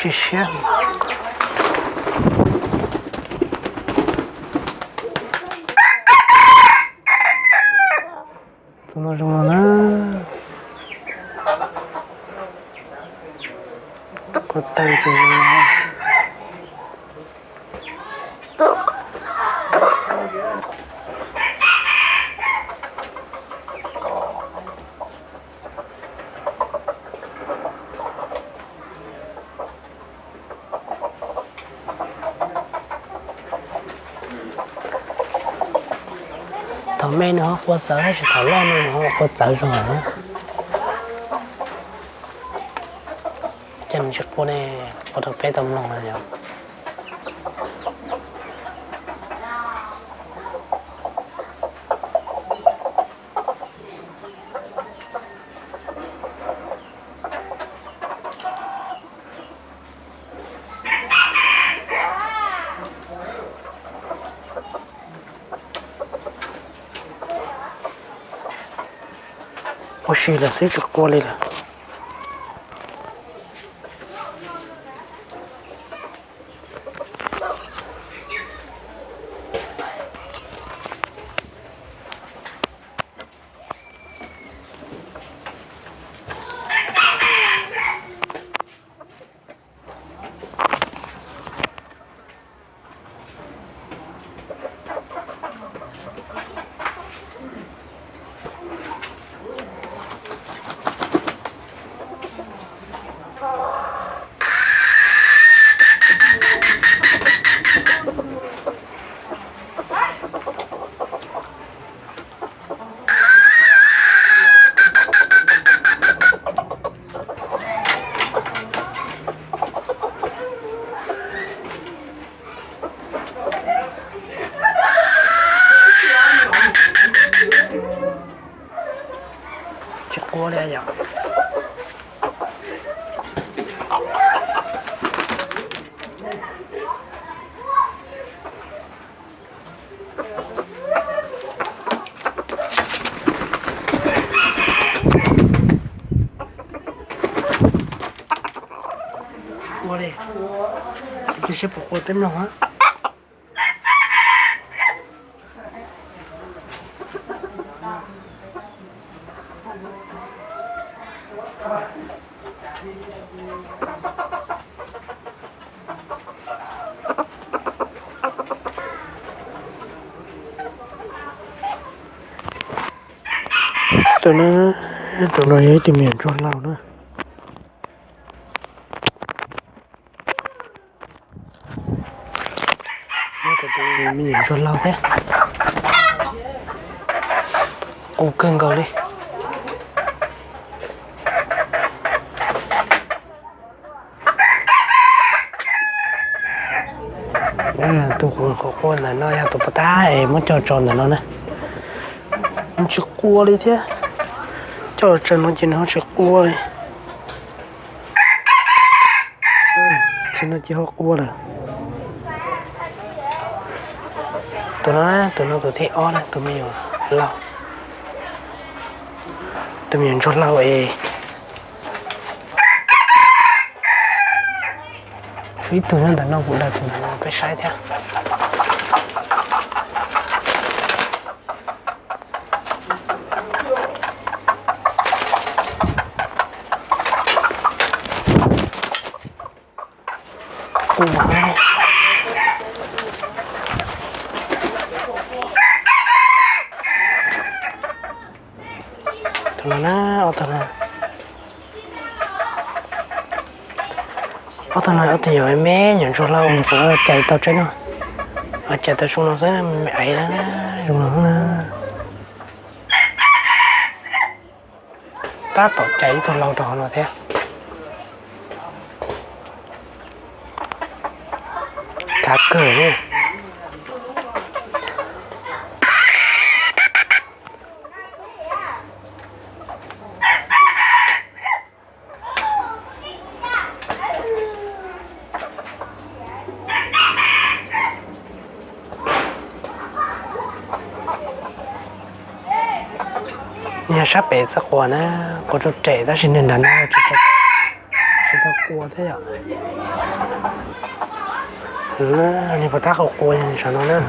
Tsis siab. Tus no zoo no na. Ko taw tus no. Thaum me nws ho qua txawv tab sis thaum loj no nws ho qua txawv zog na. Ces nws tsis qua ne, qua rau peb tau mloog no yom. Ua si lawm xwb tsis qua li lawm. Tsis qua li yom. Ua li, cia siab puas qua peb mloog. Tus no, tus no yog ib tug me nyuam ntsuag laug na. Tus me nyuam ntsuag laug thiab, qus kawg nkaus li. Tus qhov qua ntawm no yog tus puas tab es muab coj tso ntawm no na. Nws tsis qua li thiab. Coj tso no ces nws ho tsis qua li. Tsis no ces ho qua lawm. Tus no, tus no tus thib ob na, tus me nyuam laug, tus me nyuam ntsuag laug es. Tshuav ib tug nyob ntawm no, kuv daws tus ntawm no peb saib thiab. Tus no na, ob tug no, ob tug no ob tug yog me nyuam ntsuag laug, nyuam qhuav cais tau tseeb no, cais tau zoo no xwb, me aiv na, zoo no na. Tab tom cais ib tug laug rau hauv no thiab. Kav kawg. Yog sab pem txoj quas na, quas rau rem tab sis nws nram no tsis tau qua thiab yom. Nws puas tab qua qua yog saum no na.